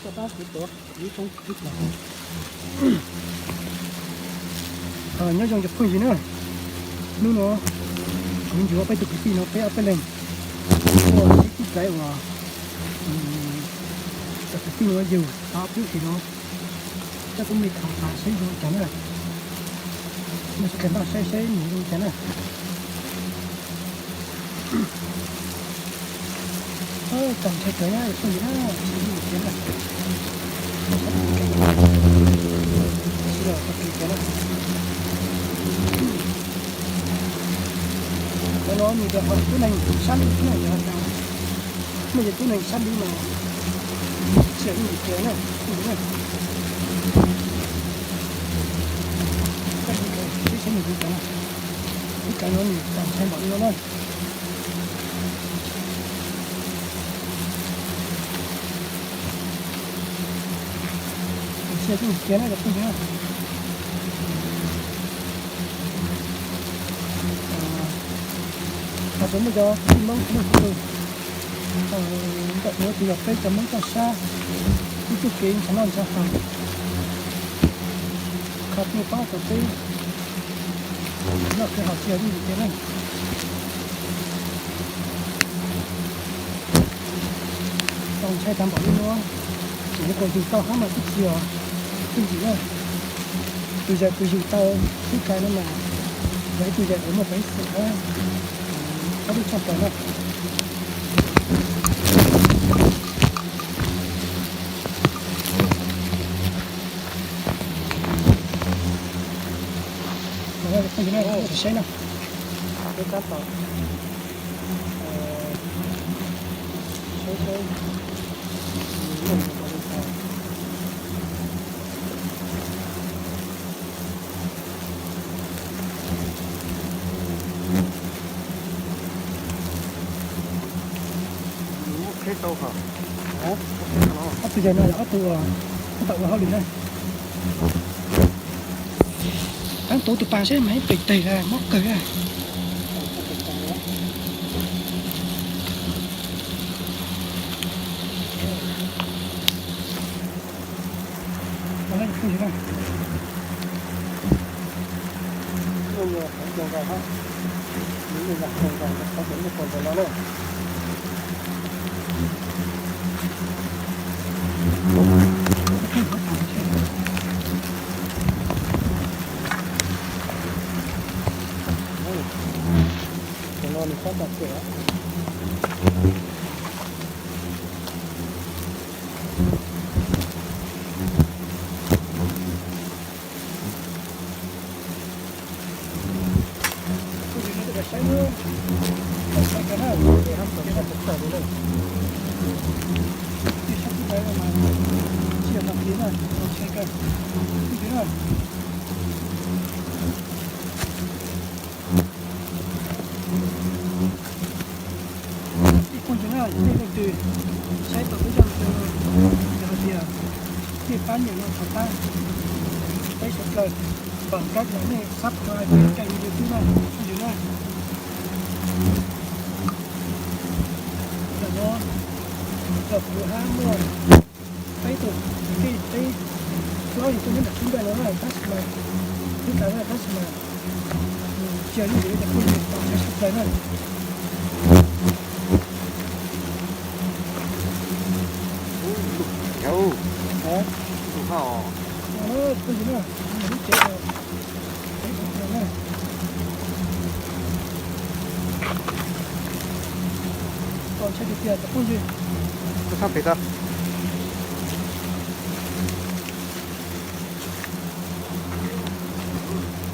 Koj pab kuv tuav ib koob ib plag. Nyob zoo cov phooj ywg na, hnub no kuv yuav peb tus kwv tij no peb ob peb leeg tuaj ib tug plais uas cov kwv tij no yug tau ob peb xyoo no, coj kuv me khav xav saib zoo cas na, mus sawv daws npaj saib saib nws zoo cas na. Txaus ntshai kawg na, phooj ywg na, tsis yog tiag na. Tsis yog tiag na. Cov no nws yog tub neeg sab lub na, yog tias muaj cov tub neeg sab lub mas tsis yog ib yam tiag na, phooj ywg na. Saib saib nws zoo cas na. Lub plais no nws txaus ntshai npaum li no na. Tus sia kuj kiag na cov phooj ywg. Hos tseem muaj cov kwv tij Hmoob muaj txhua tus, ntawm no ces yog peb cov Hmoob toj sab, ib txoj kev ntshav noj ntshav haus, qhov twg pab tau peb noj kev haus tsis yog yooj yim kiag na. Txaus ntshai tag npaum li no, tseem yuav kom yug tau hab mas twb tsis yog yooj yim na. Tus yawg uas yug tau lub plais no mas yog ib tug yawg uas muaj peev xwm hab, qhov lub tshaj plaws na. Saib na, saib saib. Ob tug yawg no yog ob tug uas tab tom ua hauj lwm na. Taab tuv tus pas seb mas ib pem teg la mob kawg na. Tus no nws xob tau kawg. Ib phooj ywg na, nej leej twg saib tau peb zaj video no, yog hais tias nej pab nias no txog tag, peb suav dlawg pom kab los nej subscribe peb kênh YouTube na, phooj ywg na. Ntawm no, ntawm kuv hab muaj peb tug kwv tij, peb plaub leeg tuaj nyob nram lub nplaj no na, tab sis mas lub plawv na, tab sis mas tsis yog yooj yim li cov phooj ywg tau saib tshaj plaws na. Phooj ywg na, lub tsev no, tsev no na, txaus ntshai tiag tiag cov phooj ywg. Koj sab pem tau.